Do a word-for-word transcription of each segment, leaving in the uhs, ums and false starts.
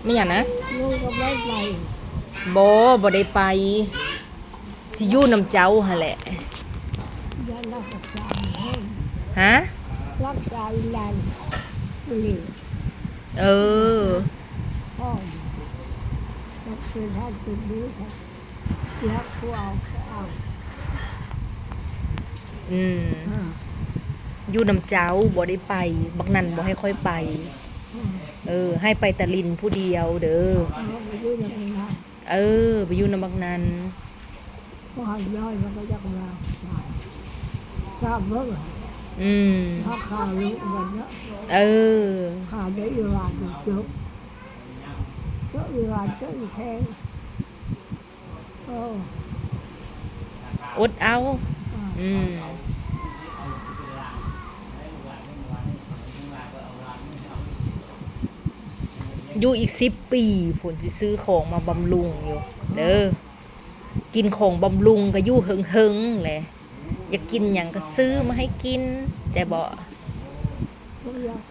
ไม่อย่างนะ ลุงก็ไม่ไป บ่ บ่ได้ไป สิอยู่นำเจ้าหั่นแหละ ย่านรักษาเอง ฮะ รักษาอีหลานอีหลี เออ พ่อมันเป็นท่านเป็นนี้ครับเสียผู้เอาก็เอา อืม อ่า อยู่นำเจ้าบ่ได้ไป บักนั้นบ่ให้ค่อยไป อ่า เออ ให้ไปแต่ลินผู้เดียวเด้อ เอาไปอยู่ในนั้น เออ ไปอยู่นำบักนั้น ก็ให้ย่อยมันก็จะกำลังจ่ายกล้าเบิ่ง อืม ถ้าข่าวรู้มันเนาะ เออ ข่าวได้อีหลานจบก็อีหลานก็อีแพงเออ อดเอา อ่า อืม อยู่อีกสิบปีพุ้นสิซื้อของมาบำรุงอยู่ เด้อ กินของบำรุงก็อยู่เฮิงๆแหละ อยากกินหยังก็ซื้อมาให้กิน ใจบ่ ก็อยาก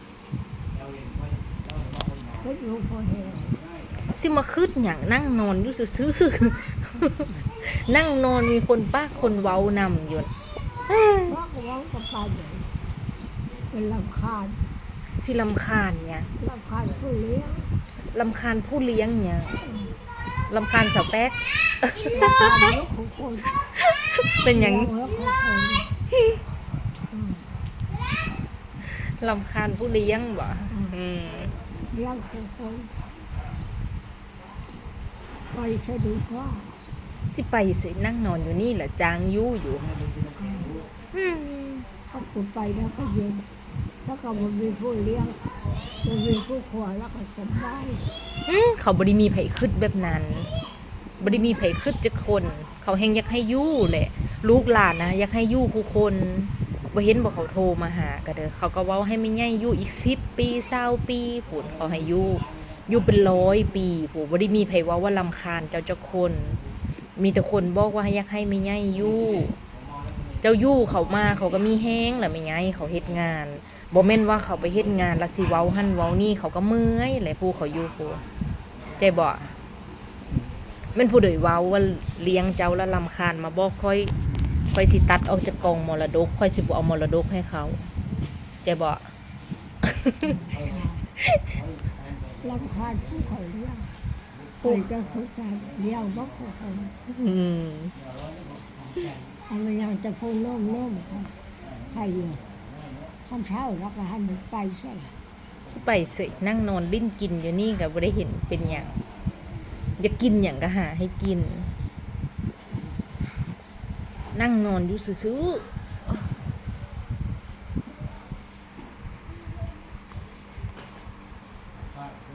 คิดรู้พอแห้ง สิมาคิดหยัง นั่งนอนอยู่ซื่อๆ นั่งนอนมีคนปากคนเว้านำอยู่ ว่าก็ว่ากับไปเลยเป็นรำคาญ สิรำคาญหยัง รำคาญผู้เลี้ยง รำคาญผู้เลี้ยงหยัง รำคาญสาวแป๊ก รำคาญลูกของคน เป็นหยัง เลี้ยงลูกของคนอืม รำคาญผู้เลี้ยงบ่ อืม เลี้ยงของคนไปสะดวกว่า สิไปสินั่งนอนอยู่นี่แหละ จางอยู่อยู่ อืม ถ้าคุณไปแล้วก็เย็น แล้วก็มันมีผู้เลี้ยงมันมีผู้คอยแล้วก็สบาย อืม เขาบ่ได้มีไผคิดแบบนั้น บ่ได้มีไผคิดจักคน เขาแฮงอยากให้อยู่แหละ ลูกหลานนะ อยากให้อยู่คู่คน บ่เห็นบ่เขาโทรมาหาก็เด้อ เขาก็เว้าให้แม่ใหญ่อยู่อีกสิบปี ซาวปีพุ้น เขาให้อยู่ อยู่เป็นร้อยปีพุ้น บ่ได้มีไผเว้าว่ารำคาญเจ้าจักคน มีแต่คนบอกว่าอยากให้แม่ใหญ่อยู่ เจ้าอยู่เขามาเขาก็มีแฮงล่ะแม่ใหญ่ เขาเฮ็ดงาน บ่แม่นว่าเขาไปเฮ็ดงานแล้วสิเว้าหั่นเว้านี่ เขาก็เมื่อยแหละ ผู้เขาอยู่พุ้น ใจบ่ แม่นผู้ใดเว้าว่าเลี้ยงเจ้าแล้วรำคาญมาบอกข้อย ข้อยสิตัดออกจากกองมรดก ข้อยสิบ่เอามรดกให้เขา ใจบ่ รำคาญผู้เขาเลี้ยงไปก็คือการเลี้ยงบ่เขาคน อืม อันนี้ยังจะพูดโน้มโน้มค่ะใครอยู่คำเท่าแล้วก็ให้มันไปซะละ สิไปเสยนั่งนอนลิ้นกินอยู่นี่ก็บ่ได้เห็นเป็นหยัง อยากกินหยังก็หาให้กิน นั่งนอนอยู่ซื่อ